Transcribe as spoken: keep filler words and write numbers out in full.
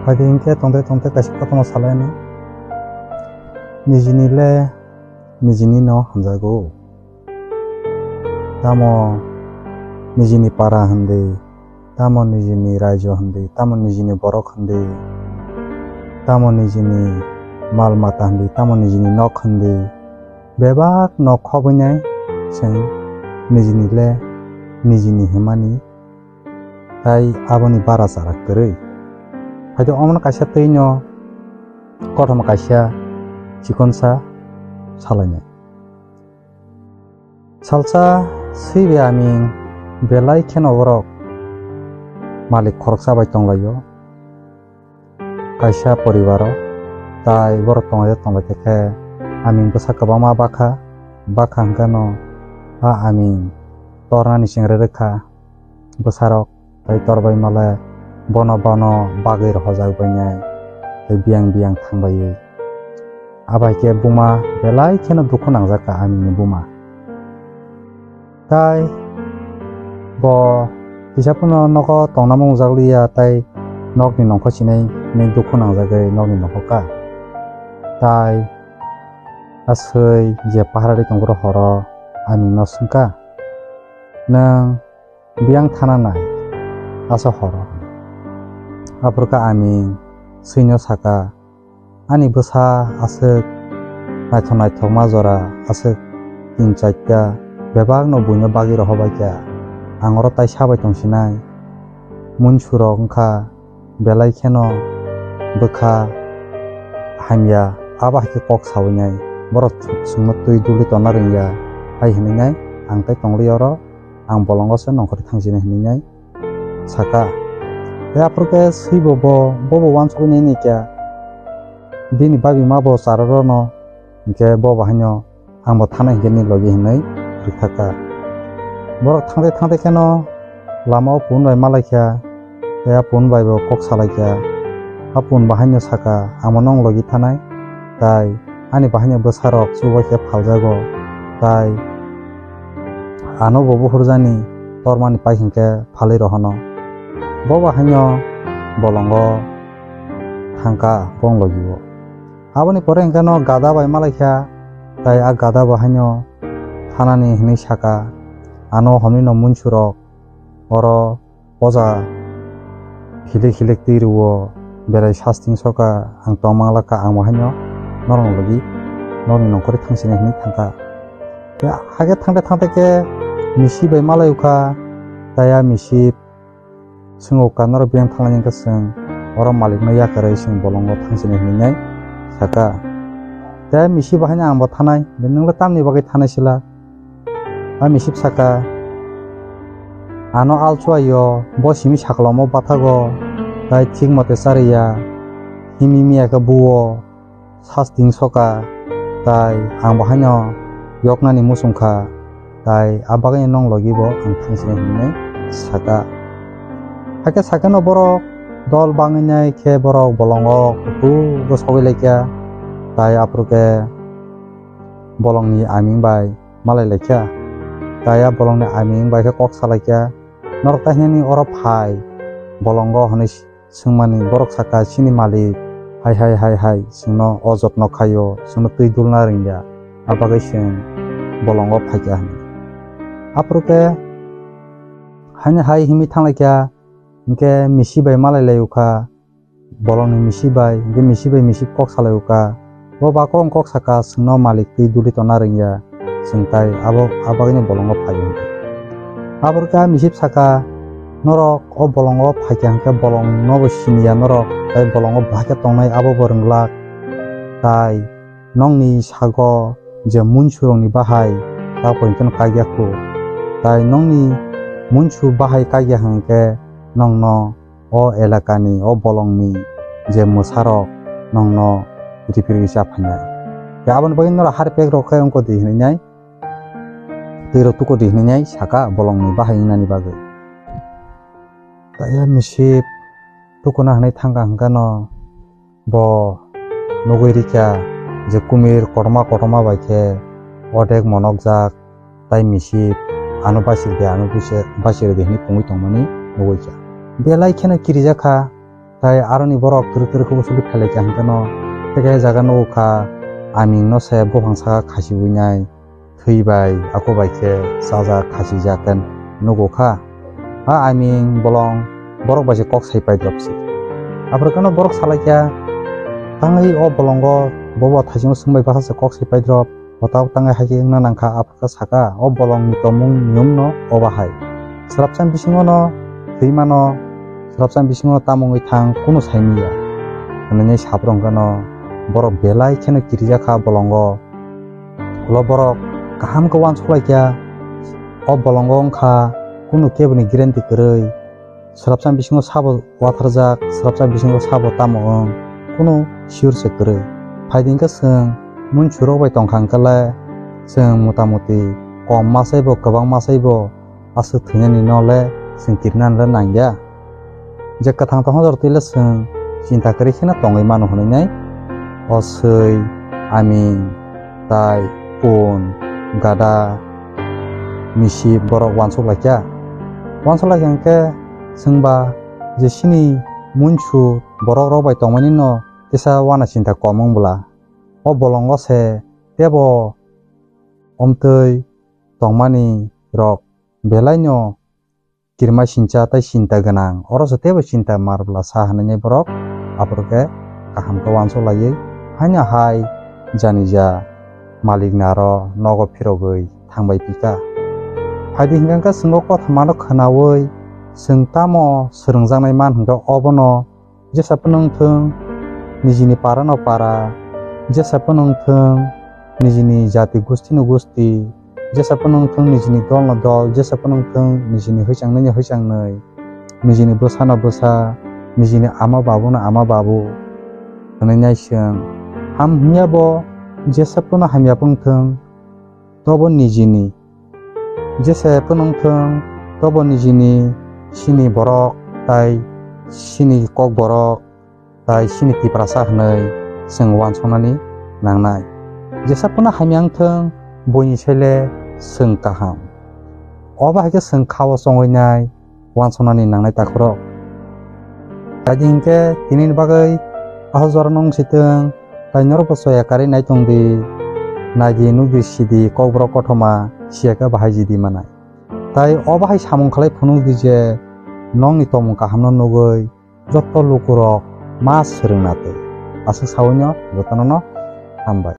Phaidi hinkhe tongte tongte kaisa kotorma salaino. Nijini le nijini no hamjago. Tamo nijini para hindi, tamo nijini raijo hindi, tamo nijini borok hindi, tamo nijini mal mata hindi, tamo nijini nok hindi. Bebak nok khobwinai chwng nijini le nijini himani, tai aboni bara chara kwrwi. Haikhe omono kaisa twino kothoma kaisa chikonsa salainai. Salsa swiwi aming belai kheno borok malik khoroksa bai tonglaio. Kaisa poribaro tai borok tonglaijak tonglaijak khe aming bwsa kwbangma bakha, bakha hwnkhe no a aming tornani chengre rwkha bwsarok, tai torbai male bono bono bagwi rohorjak bainai tei biyang biyang thangbaiwi. Abai khe buma belai kheno dukhu nangjakha amingni buma. Tai bo kisa phano nogo tongna mungjakliya, tai nokni nongkho sinai hinwi dukhu nangjagwi nokni nongkho ka. Tai aswk je paharari tongphuru horo amingno swngkha, "Nwng biyang thana nai asa horo?" Aphuru khe aming swino saka, "Ani bwsa aswk naithok naithokma jora, aswk tin chaita bebakno buino bagwi rohobaikha. Ang oro tai sabai tongsinai. Munsurok wngkha belai kheno bwkha hamya, abo hai khe kok sawi nai. Borok chwngno twi duli tonna rwngya," hai hwnwi nai, "Ang tai tongli oro, ang bolongo se nongkhorwi thangsinai," hwnwi nai saka. Tei aphuru khe swibo bo, bobo uansukgwi nai kha, bini babi ma bo charorono, hinkhe bo bahaino ang bo thanai hinkhe ni logi hinwi rwkha kha. Borok thangtai thangtai kheno lama o pun bai malaikha, tei a pun bai bo kok salaikha. A pun bahaino saka, "Amo nong logi thanai, tai ani bahaino bwsarok chubaikhe phaljago, tai ano bo buhurjani tormani pai hinkhe phalwi rohono." Bo bahaino bolongo thangkha bong logi o. Aboni pore hinkhe no gada bai malaikha, tai a gada bo haino thanani hinwi saka, "Ano homni no munsurok oro poja hilik hilik twi rwo, belai sasting soka, ang tongmang lakha, ang bo haino norok logi nokni nongkhorwi thangsinai," hinwi thangkha. Tei hakhe thangte thangte khe misi bai malai ukha, tai a misi Swngo, "Ka norok biyang thanglaini wngkha chwng oro malikno yakarwi chwng bolongo thangsinai," hwnwi nai saka. Tei misi bo haino, "Ang bo thanai." "Nwng le tamni bagwi thanai sila?" A misi saka, "Ano alchuaio, bo simi saklomo bathago, tai thik mote chariya, himi miya khe buo." Sasting soka, tai ang bo haino yoknani muchung kha, tai a bagwino nong logi bo ang thangsinai hwnwi saka. Hakhe sakeno borok dol bangwi nai khe borok bolongo kuthukgo sogwi lai kha, tai aphuru khe bolongni aming bai malai lai kha, tai a bolongni aming bai khe kok sa lai kha, "Norok ta hinani oro phai bolongo?" hwnwi swngmani, borok saka, "Chini malik hai hai hai hai chwngno o jotno khaio, chwngno twi dulna rwngya, a bagwi chwng bolongo phaikha," hwnwi. Aphuru khe haino hai himwi thanglaikha, hinkhe misi bai malai lai ukha, bolongni misi bai, hinkhe misi bai misi kok salai ukha. Bo ba kok wng kok saka, "Chwngno malik twi duli tonna rwngya, chwng tai abo a bagwino bolongo phaio." Aphuru khe a misi saka, "Norok o bolongo phaikha hinkhe bolongno bo siniya norok, tai bolongo bahai khe tongnai abo bo rwnglak, tai nokni sago je munsurokni bahai ta poito no kaikya khu, tai nokni munsu bahai kaikya hinkhe nokno o elakani, o bolongni je mwsarok nokno ripirwi cha phainai. Tei aboni bagwi norok harpek rok khe wngkha di hwnwi nai, twi rok tuku di hwnwi nai saka bolongni bahai wngnani bagwi. Tai a misi tukuna hwnwi thangkha hwnkhe no bo nugwi rikha je kumir kotorma kotorma bai khe odek monokjak, tai misi ano bachirdi, ano bachirdi hwnwi pungwi tongmani nugwi kha. Belai kheno kirijak kha, Tai aroni borok twrwk twrwk khe usuli phailaikha hwnkhe no, tei kaisa jaga nugo kha, aming no se buphang saka khasiwi nai, thwi bai, ako bai khe chajak, khasijak khe nugo kha. Ha aming bolong borok bai se kok sai paidrop se. Aphuru kheno borok salaikha, tangwi o bolongo bobo thaichung swngbai bakha se kok sai paidrop, hota tangwi hai khe wngna nangkha. Khe saka, o bolongni tongmung niyomno obo hai. Swrapsa bisingono thwi mano, swrapsa bisingono tamo wngwi thang, kunu sai manya, hwnwi saprwng kheno borok belai kheno kirijakha bolongo. Ulo borok kaham khe uansuk laikha, o bolongo wngkha kunu keboni guarantee kwrwi. Swrapsa bisingo sabo watharjak, swrapsa bisingo sabo tamo wng, kunu sure se kwrwi. Phaidi hwnkhe chwng munsurok bai tongkha hwnkhe le, chwng motamuti kom masaibo, kwbang masaibo aswk thwinani no le chwng kirinani le nangya. Je kwthang tongkha jora twi le chwng chinta kwrwi kheno tongwi mano hwnwi nai. O swi, aming, tai, pun, gada, misi borok uansuk laikha. Uansuk laikha hwnkhe chwngba je chini muinsur borok rok bai tongmani no kisa uana chinta kom wng bwla. O bolongo se tebo omtwi tongmani rok belai no kirima sincha tai chinta gwnang. Oro se tebo chinta mar bwla sa hwnwi borok aphuru khe kaham khe uansuk laiwi haino hai jani ja malik ni aro nogo phirogwi thangbai pika. Phaidi hwnkhe chwng o kothoma no khwnawi chwng tamo swrwngjaknai man hwnkhe obono jesa phano wngthwng nijini para no para, jesa phano wngthwng nijini jati gusti no gusti, jesa phano wngthwng nijini dol no dol, jesa phano wngthwng nijini hwchangnai no hwchangnai, nijini bwsa no bwsa, nijini ama babu no ama babu hwnwi nai chwng. Ham hwnya bo jesa phano hamya phano wngthwng, tobo nijini. Jesa phano wngthwng, tobo nijini, chini borok tai chini kokborok tai chini Tiprasa hwnwi chwng uansuknani nangnai. Jesa phano hamya wngthwng, buini sele chwng kaham. Obo hai khe chwng kha-o chongwi nai uansuknani nangnai takhurok. Kaidi hinkhe tinini bagwi aswk jorano wngsitwng, tai norokbo choya karwi nai tongdi, naidi nukdi sidi kokborok kothoma siya khe bahai jidi manai. Tai obo hai samung khlai phunukdi je nokni tongmung kahamno nugwi jotto lukurok ma swrwngna twi. Aswk sawino jotonono hambai.